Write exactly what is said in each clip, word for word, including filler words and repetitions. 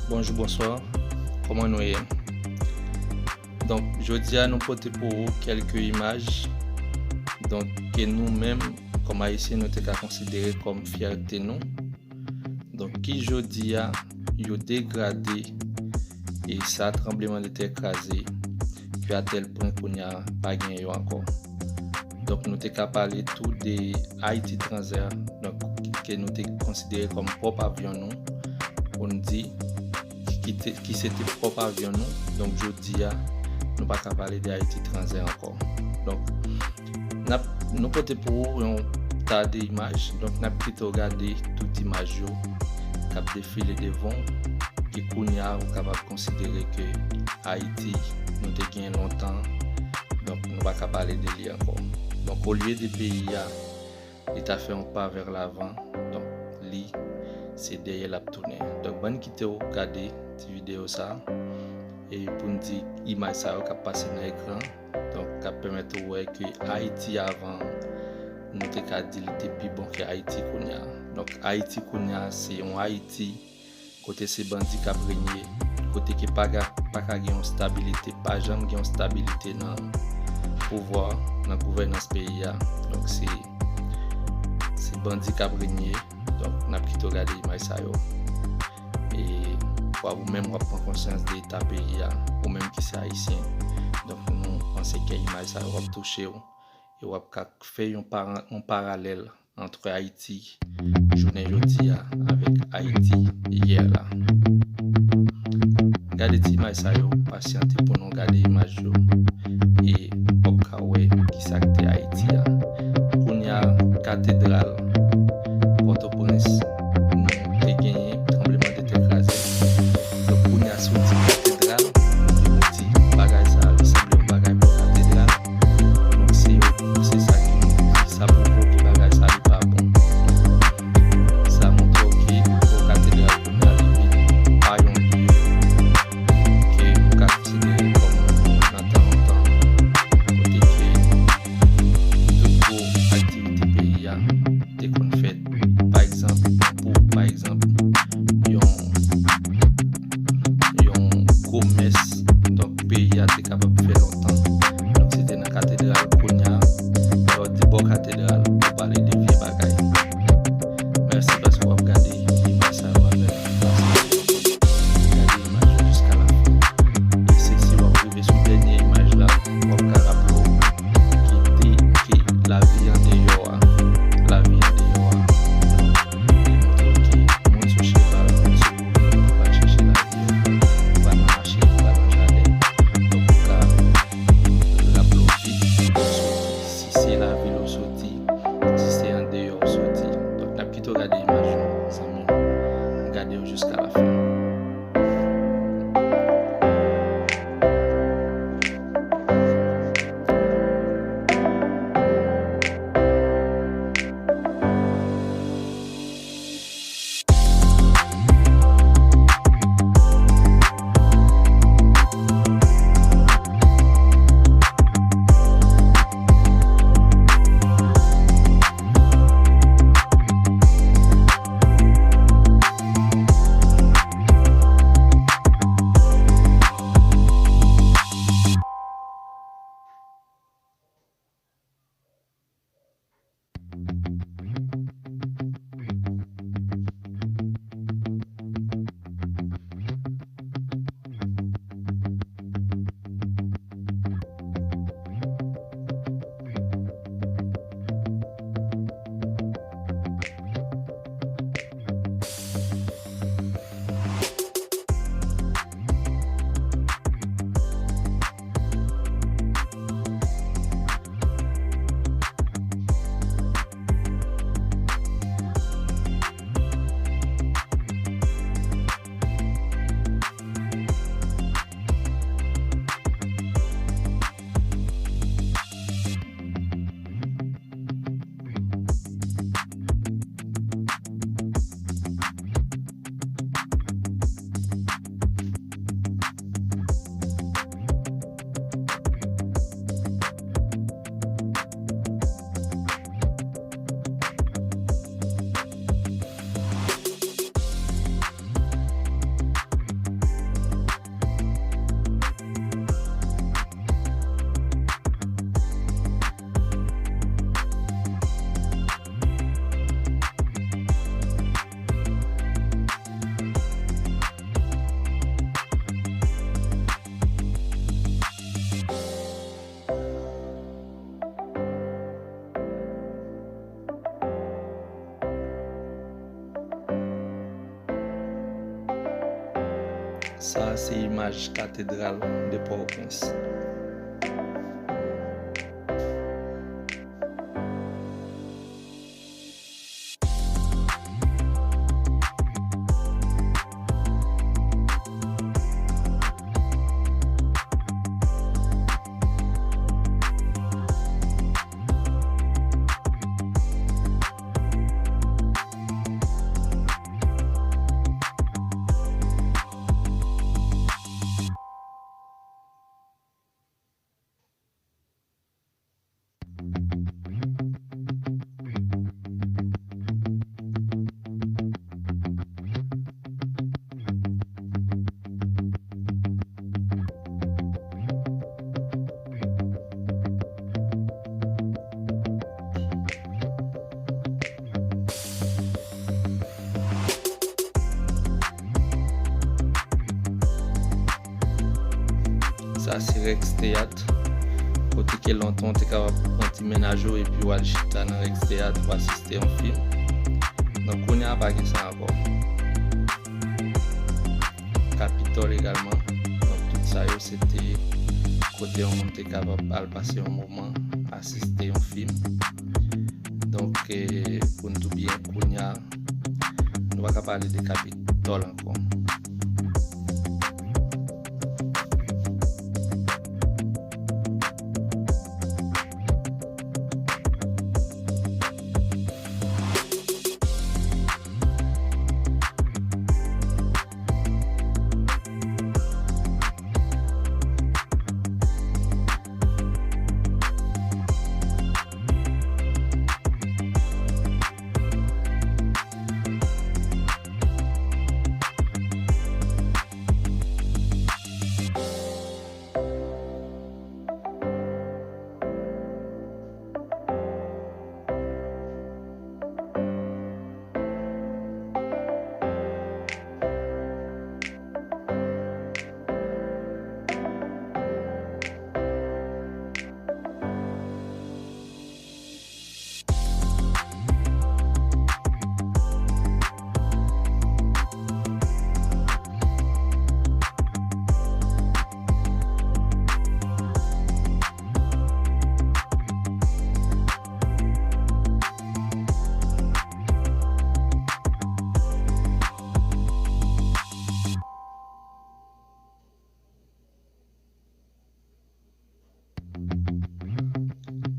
Bonjou, bonswa. Kòman nou ye? Donk, jodi a nou pote pou ou kèlke imaj, donk, ke nou menm, kòm Ayisyen, nou te ka konsidere kòm fyète nou. Donk, ki jodi a, yo degrade e sa tranblemanntè kraze, ke a tèl pwen kounye a pa gen yo ankò. Donk, nou te ka pale tou de Ayiti Transair, donk, ke nou te konsidere kòm pwòp avyon nou, pou n di, ki te, ki se te pwòp avyon nou. Donk, jodi a, nou pa ka pale de Ayiti Transair ankò. Donk, n ap, nou pote pou ou yon ta de imaj. Donk, n ap kite w gade tout imaj yo k ap defile devan w, ke kounye a, ou kapab konsidere ke Ayiti, nou te gen lontan, donk, nou pa ka pale de li ankò. Donk, olye de peyi a, li ta fè yon pa vè lavan, donk, li, se dèyè l ap tounen. Donk, ban n kite w gade ti videyo sa, e pou n di imaj sa yo k ap pase nan ekran, donk, k ap pèmèt ou wè ke Ayiti avan, nou te ka di li te pi bon ke Ayiti kounye a. Donk, Ayiti kounye a, se yon Ayiti kote se bandi k ap renye, kote ke pa ga-, pa ka gen yon stabilite, pa janm gen yon stabilite nan pouvwa, nan gouvènans peyi a. Donk, se, se bandi k ap renye. Donk, n ap kite w gade imaj sa yo. E w ap, ou menm, w ap pran konsyans de eta peyi a, ou menm ki se Ayisyen. Donk, nou panse ke imaj sa yo w ap touche w, e w ap ka fè yon para-, yon paralèl ant Ayiti jounen jodi a avèk Ayiti yè la. Gade ti imaj sa yo, pasyante pou nou gade imaj yo, e w ap ka wè kisa k te Ayiti a. Kounye a, katedral Pòtoprens, nou te genyen tranblemanntè kraze. Donk, kounye a, soti katedral, nou di bagay sa a, li sanble yon bagay bò katedral. Donk, se, se sa ki, sa pwovoke bagay sa a, li pa bon. Sa montre w ke bò katedral kounye a, li vin pa yon lye ke ou ka konsidere kòm nan tan lontan, kote ke tout gwo aktivite peyi a te konn fèt. Pa egzanp, pou, pa egzanp, yon, yon gwo mès, donk, peyi a te kapab fè lontan. Donk, se te nan katedral. Kounye a, lè w di bò katedral, ou pale de vye bagay. Mèsi paske w ap gade imaj sa yo avè m. Gade imaj yo jiska lafen. E se si w ap rive sou dènye imaj la, w ap ka raple w ki te, ki lavi andeyò a, lavi andeyò a, li montre w ke moun sou cheval, moun sou pouvwa, pa chèche lavi, ou pa nan mache, ou pa nan jaden. Donk, ou ka raple w vit kote w soti. Si se lavil ou soti, si se andeyò ou soti. Donk, n ap kite w gade imaj yo, zanmi. Gade yo jiska lafen. Sa a se imaj katedral de Pòtoprens. Sa se Rex Teyat, kote ke lontan w te kapab pran ti mennaj ou epi w al chita nan Rex Teyat pou asiste yon fim. Donk, kounye a pa gen sa ankò. Kapitòl egalman. Donk, tout sa yo, se te kote yon moun te kapab al pase yon moman, asiste yon fim. Donk, eh, pou n tou byen, kounye a, nou pa ka pale de Kapitòl ankò.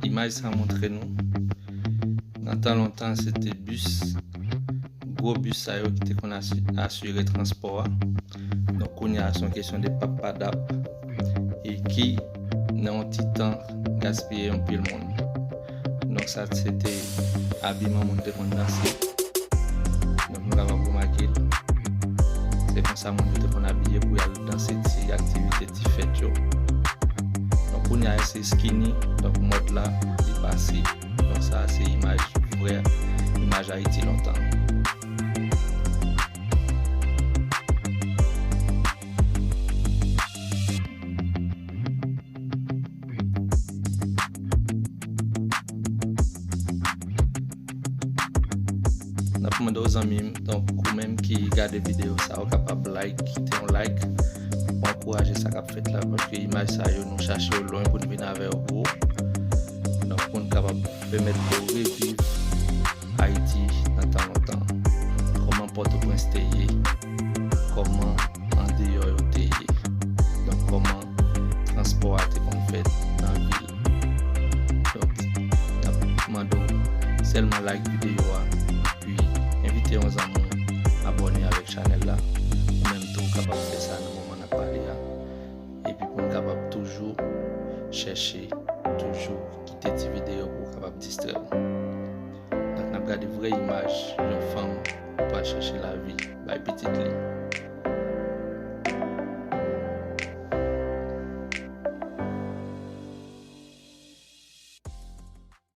Imaj sa montre nou, nan tan lontan, se te bis, gwo bis sa yo ki te konn asi-, asire transpò a. Donk, kounye a, se yon kesyon de pap padap e ki, nan yon ti tan, gaspiye yon pil moun. Donk, sa se te abiman moun te konn danse. Donk, nou kapab remake l. Se konsa moun yo te konn abiye pou y al danse ti aktivite ti fèt yo. Donk, kounye a, se skinny. Donk, mòd la, li pase. Donk, sa, se imaj vrè, imaj Ayiti lontan. N ap mande w zanmi m, donk ou menm ki gade videyo sa, ou kapab like, kite yon like, pou ankouraje sa k ap fèt la, paske imaj sa yo, nou chache yo lwen pou n vin avè yo pou ou. Donk, pou n kapab pèmèt ou reviv Ayiti nan tan lontan. Kòman Pòtoprens te ye, kòman andeyò yo te ye. Donk, kòman transpò a te konn fèt nan vil. Donk, n ap mande w sèlman like videyo a, epi envite yon zanmi w abòne avèk chanèl la. Ou menm tou, ou kapab fè sa nan moman n ap pale a. Epi pou n kapab toujou chèche, toujou kite ti videyo pou w kapab distrè w. Donk, n ap gade vrè imaj yon fanm pral chèche lavi bay pitit li.